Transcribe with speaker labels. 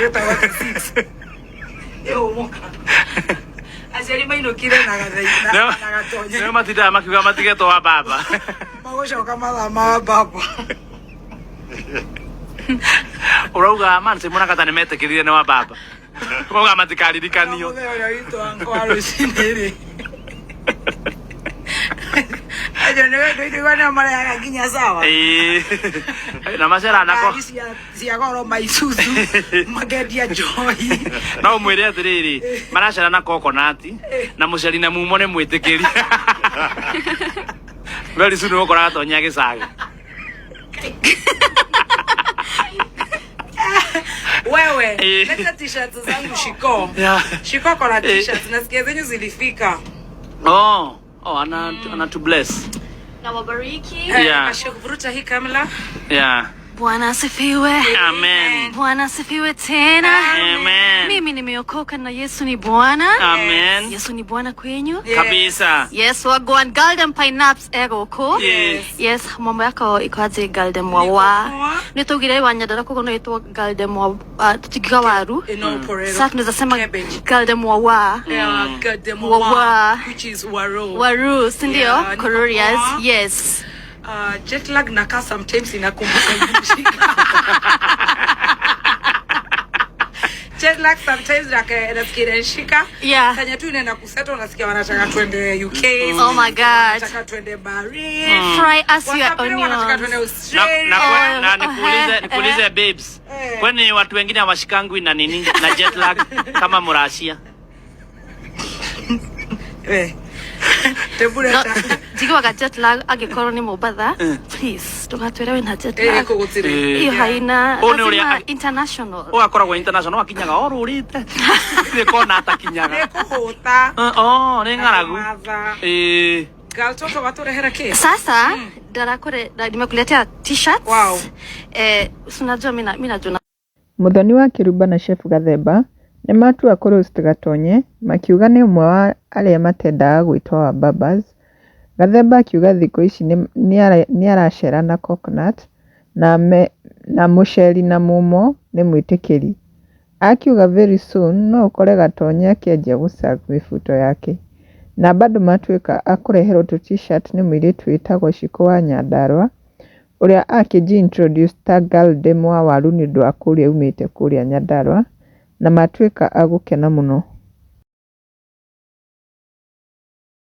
Speaker 1: Gĩtagwo six. Ĩhũmũka. Aciari mainũkire na gathai- na- na gatonye.
Speaker 2: Nĩo matindaga makiuga matigetwo wa baba.
Speaker 1: Magũcoka mathaa ma baba.
Speaker 2: Ũrauga man monaga ta nĩmetĩkĩrire nĩ wa baba. Mauga matikaririkanio.
Speaker 1: Mũthenya ũrĩa witũ wa wa rũcinĩ rĩ. Acio nĩ wendo igua nĩo marehaga nginya sawa.
Speaker 2: Ĩĩ. Na macera nako.
Speaker 1: Ngari cia cia goro maisuzu makendia njohi.
Speaker 2: No ũmwĩre atĩrĩrĩ, maracera na coconut na mũceri na mumo nĩ mwĩtĩkĩri. Very soon ũgũkora gatonya gĩcagi.
Speaker 1: Wewe,
Speaker 2: Eh.
Speaker 1: leta t-shirts zangu shiko.
Speaker 2: Yeah.
Speaker 1: Shiko kona
Speaker 2: Eh.
Speaker 1: t-shirts nasikia zenyu zilifika.
Speaker 2: Oh, oh, ana ana to bless.
Speaker 3: Na wabariki.
Speaker 1: Eh,
Speaker 2: Yeah.
Speaker 1: Ashikuvuruta hii kamera.
Speaker 2: Yeah.
Speaker 3: Bwana asifiwe.
Speaker 2: Amen.
Speaker 3: Bwana asifiwe tena.
Speaker 2: Amen.
Speaker 3: Mimi nimeokoka na Yesu ni Bwana.
Speaker 2: Amen.
Speaker 3: Yesu ni Bwana kwenyu.
Speaker 1: Yes.
Speaker 2: Kabisa.
Speaker 3: Yes, wagwan Golden Pineapps egoko.
Speaker 2: Yes.
Speaker 3: Yes, mambo yako iko aje Golden Wawa?
Speaker 1: Niko poa.
Speaker 3: Nitugire wa Nyandarua koguo no itwo Golden wa tutikiuga waru.
Speaker 1: Ino porero.
Speaker 3: Sasa tunaweza sema
Speaker 1: Cabbage.
Speaker 3: Golden Wawa.
Speaker 1: Yeah, Golden
Speaker 3: Wawa.
Speaker 1: Wawa, which is waru.
Speaker 3: Waru, si ndio?
Speaker 1: Yeah, niko
Speaker 3: Kororias.
Speaker 1: poa.
Speaker 3: Yes.
Speaker 1: Jet lag nakaa sometimes inakumbuka imeshika. Jet lag sometimes nasikia inanishika.
Speaker 3: Yeah.
Speaker 1: Kanya tu inaenda kusettle nasikia wanataka twende UK.
Speaker 3: Oh my God.
Speaker 1: Wanataka twende Berlin.
Speaker 3: Fry us your
Speaker 1: Wasafiri wanataka
Speaker 3: onions.
Speaker 1: twende
Speaker 2: Na,
Speaker 1: Australia.
Speaker 2: na, kwe, na
Speaker 3: Oh,
Speaker 2: nikuulize
Speaker 3: eh,
Speaker 2: nikuulize
Speaker 3: eh.
Speaker 2: babes.
Speaker 1: Eh.
Speaker 2: Kwani watu wengine hawashikangwi na nini na jet lag kama Murasia?
Speaker 1: Eh. Tebure
Speaker 3: No, njiguaga jet lag angĩkorwo nĩ Mombatha, please ndũgatwĩre wĩna jet
Speaker 1: Eh,
Speaker 3: lag.
Speaker 1: iko gutire.
Speaker 2: Eh.
Speaker 3: Hiyo haina
Speaker 2: Ũũ nĩ ũrĩa-
Speaker 3: lazima international.
Speaker 2: Ũgakoragwo international akinyaga orũrĩte. Nĩ kona atakinyaga.
Speaker 1: Nĩkũhũta.
Speaker 2: Oh, nĩ ng'aragu.
Speaker 1: Matha.
Speaker 2: Eh.
Speaker 1: Girl toto watũrehera kĩ?
Speaker 3: Sasa ndarakure nimekuletea t-shirts.
Speaker 1: Wow.
Speaker 3: Eh, si unajua mimi najua
Speaker 4: Mũthoni wa Kĩrumba na Chef Gathemba nĩ matua kũ roast Gatonye makiuga nĩ ũmwe wa arĩa matendaga gwĩtwo Wababas, Gathemba akiuga thikũ ici nĩaracera na Coconut na mũceri na mumo nĩ mwĩtĩkĩri. Akiuga very soon no ũkore Gatonye akĩanjia gũ-sag mĩbuto yake. Na bado matuĩka a kũreherwo tũ t-shirt nĩ mũirĩtu wĩtagwo Shiko wa Nyandarua ũrĩa akĩnji introduce ta girl demu wa waru nĩũndũ wa kũrĩa aumĩte kũrĩa Nyandarua na matuĩka a gũkena mũno.